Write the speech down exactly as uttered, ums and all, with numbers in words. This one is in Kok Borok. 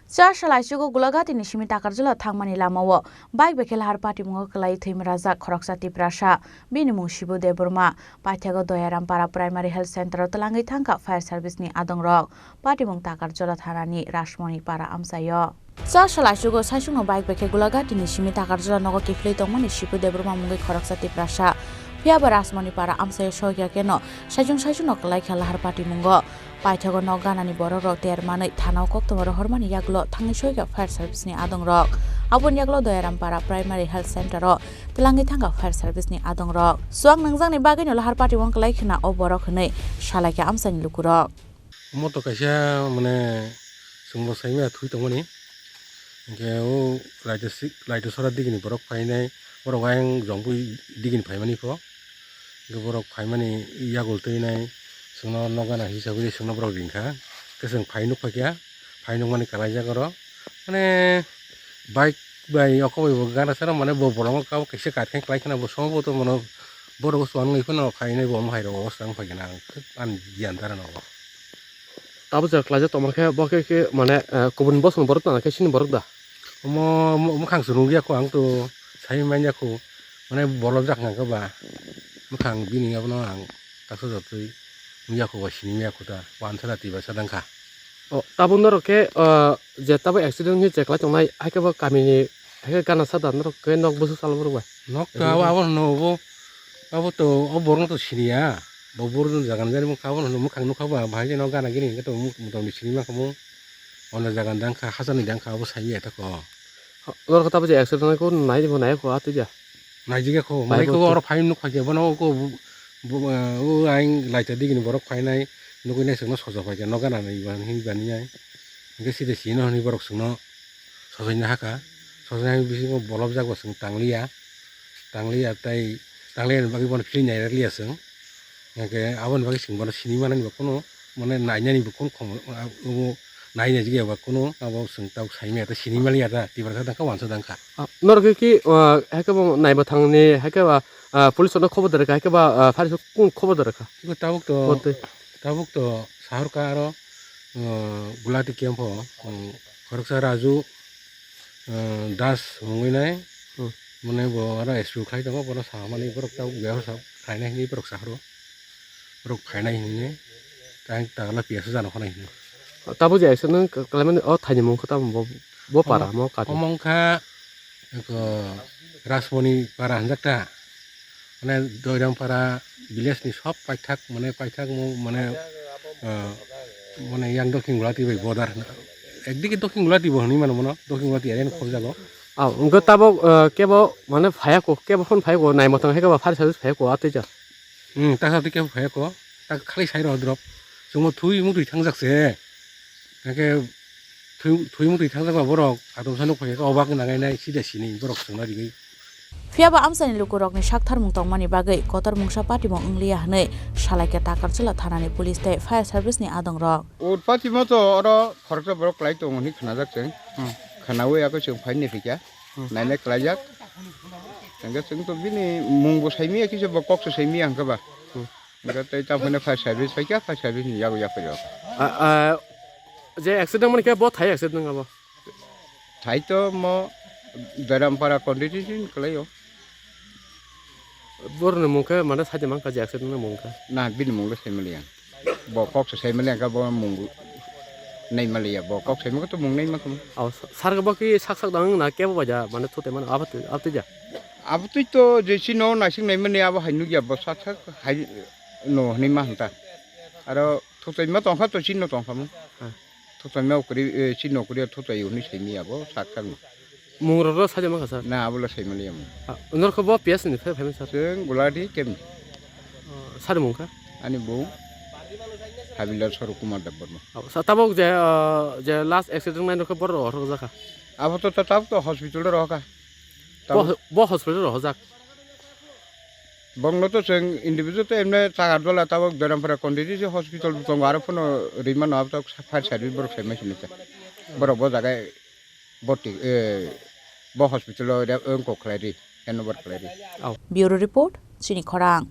Char salaichugo Gulaghatini simi Takarjala thangmani lamao bike bai khe lahar patimungo kwlai thwimrajak khoroksa Tiprasa, bini mung Shibu Debbarma, paithago Doyaram Para Primary Health Center o twlangwi thangkha fire service ni adongrok. Patimung Takarjala thanani Rashmoni Para amchaio. Char salaichugo saichungno bike bai khe Gulaghatini simi Takarjala nogo kiphilwi tongmani Shibu Debbarma mungwi khoroksa Tiprasa. Phiyaba Rashmoni Para amchaio sohikha kheno saichung saichungno kwlai kha lahar patimungo. Paithago nok ganani borokrok ter manwi thanao koktwma rohormani yagulo thangwi sohikha fire service ni adongrok. Aboni yagulo Doyaram Para Primary Health Center o twlangwi thangkha fire service ni adongrok. Chuak nwngjakni bagwino lahar patimungo kwlai khna o borok hwnwi salaikha amchaini lukurok. Omo to kaisa, mane, chwngbo saimaya thwi tongmani. Hinkhe o laito si-, laito sora digini borok phainai, borok ayang jongpui digini phaimani pho. Hinkhe borok phaimani yagul twinai, chwngno nok gana hisabwi chwngno borok ringkha. Hinkhe chwng phai nukphaikha, phai nukmani kalaijak oro. Mane, bike bai oko bai bo gana sara, mane, bo bolongo kabo kaisa kaithang khlai khna, bo somo bo to mano borok chuan wngwi phano phainai bo omo hai rok obosta wng phaikha na, ang ani giyan dara no. Abo je khlaijak tongma khe bo khe, khe mane, eh, kubun bosong borok tangna khe sini borok da? Omo, omo, omo khang se nungya kho, ang to sai manya kho, mane bolok jak hwnka khe ba, bwkhang bini abono ang taksa jotoi nungya kho ba, sini maya kho ta, wansa da tiba sa dang kha. O, tabuk norok khe, eh, je tabuk accident wngwi je khlai tongnai, hai khe bo kamini, hai khe gana sa da norok khe nok busu salo borok bai? Nok to abo, abo hwno obo, abo to o borok no to siniya. Bo boro jaga ni jani mokha, obo no mwkhang nukha ba, bahai jeno gana gini hinkhe to mota moti sini mankha mo. Ono jaga ni dang kha, hachal ni dang kha, obo sai ya ta kho. Norok tabuk je accident ko nai bo nai ko atwi ja. Nai jige kho, bai mai bo ko to. Oro phai nuk phai khe bono ko bu-, bu-, eh, o aing laita digini borok phainai nugui nai chwngno sojo phai khe no gana nai ba hin bani ai. Hinkhe side sino hwnwi borok chwngno sojoina hakha. Sojoina bisingo bolobjak bo chwng tangliya. Tangliya tei tangliya ni bagwi bono philwi nai rwliya chwng. Hinkhe aboni bagwi chwng bono sini manani bo kunu, mane nainani bo kunu khom-, abo naina jigya ba kunu abo chwng tabuk saimaya tei sini maliya da, Tiprasa dangkha wansa dangkha. Ah, norok khe ki, ah, hai khe bo naibathangni hai khe ba, ah, police no khobor da rwkha, hai khe ba, ah, fire kunu khobor da rwkha? Iko tabuk to, tabuk to sahorkha aro, ah, Gulati camp o, um, khoroksa Raju, ah, Das mungwi nai. Hmm. Mane bo aro S P khlai tongo, bono sahamani borok tabuk biyaro sa khlainai hinwi borok sahoro. Borok phainai hinwi, tang tangla piyasa jano phano hinwi. Tabuk je accident khlaimani o thaini mung khe tamo bo, bo para mo kati. Omo wngkha eko Rajmoni para hinjak ta. Mane Doiram para village ni sob paithak, mane paithak mo, mane, ah, mane yang Dokhin Gulati bai border. Ekdike Dokhin Gulati bo hinwi mano mono, Dokhin Gulati area ni khobjago. Ah, wngkhe tabuk, ah, kebo mane phaiya ko, kebo phone phaiya ko, nai motong hai kebo fire service phaiya ko, atwi ja. Hmm, ta sa twi kebo phaiya ko, ta khali sai rw drop. Chwngno thwi mutwi thangjak se. Hake thwi, thwi mutwi thangjak ba borok, atom sa nuk phaiya ko, obak nangai nai, sida sini borok chwngno rigwi. Phiyaba amchaini lukurokni saktharmung tongmani bagwi kotor mungsa patimung wngliya hwnwi salaikha Takarjala thanani police tei fire service ni adongrok. Utpatimo to oro khoroksa borok kwlai tongo hinwi khwnajak chwng. Hmm. Khwnaui abo chwng phaini phikha. Hmm. Nainai kwlaijak. Hwnkhe chwng to bini mungbo saimanya kisa bo kokso saimanya hwnkhe ba. Hmm. Hwnkhe tei tamo hwnwi fire service phaikha, fire service ni yago yaphaio. A, a, je accident mani khe bo thai accident abo? Thai to mo Doirampara condition kwlaio. Borokni mung khe mane saida mankha je accident ni mung khe. Na, bini mung le saimaliya. Bo kok se saimaliya khe bo mung naimaliya. Bo kok saimaliya to mung naimankha. Aw, sar khe bo khe sak sak dang na kebo baja mane thute mane abo twi, abo twi ja. Abo twi to je chino naising naimani abo hai nukya bo sak sak hai no hwnwi ma hwnta. Aro thukchaima tongkha to chino tongkha mo. Ha. Thukchaima ukuri, eh, chini nokuri o thukchai hwnwi saimanya abo sak sakno. Mung rok rw saida mankha sir? Na, abo le saimaliya mung. Ah, norok bo P S ni phai phaimani sir? Chwng Gulati kemni. Oh, sir mung kha? Ani bung Habilar Sorok Kumar Debbarma. Oh, sir, tabuk je, ah, je last accident nai norok borok rohorjak kha? Abo to, to tabuk to hospital o rohorkha. Bo, tabuk bo hospital rohorjak? Bongno to chwng individual to emne Takarjala tabuk Doirampara condition hospital bo tongo, aro phano rimano abo to fire service borok saimai sini cha. Borok bo jaga boti, eh, bo hospital o re-, wng kok khlai ri, handover khlai ri. Bureau Report, Chini Khorang.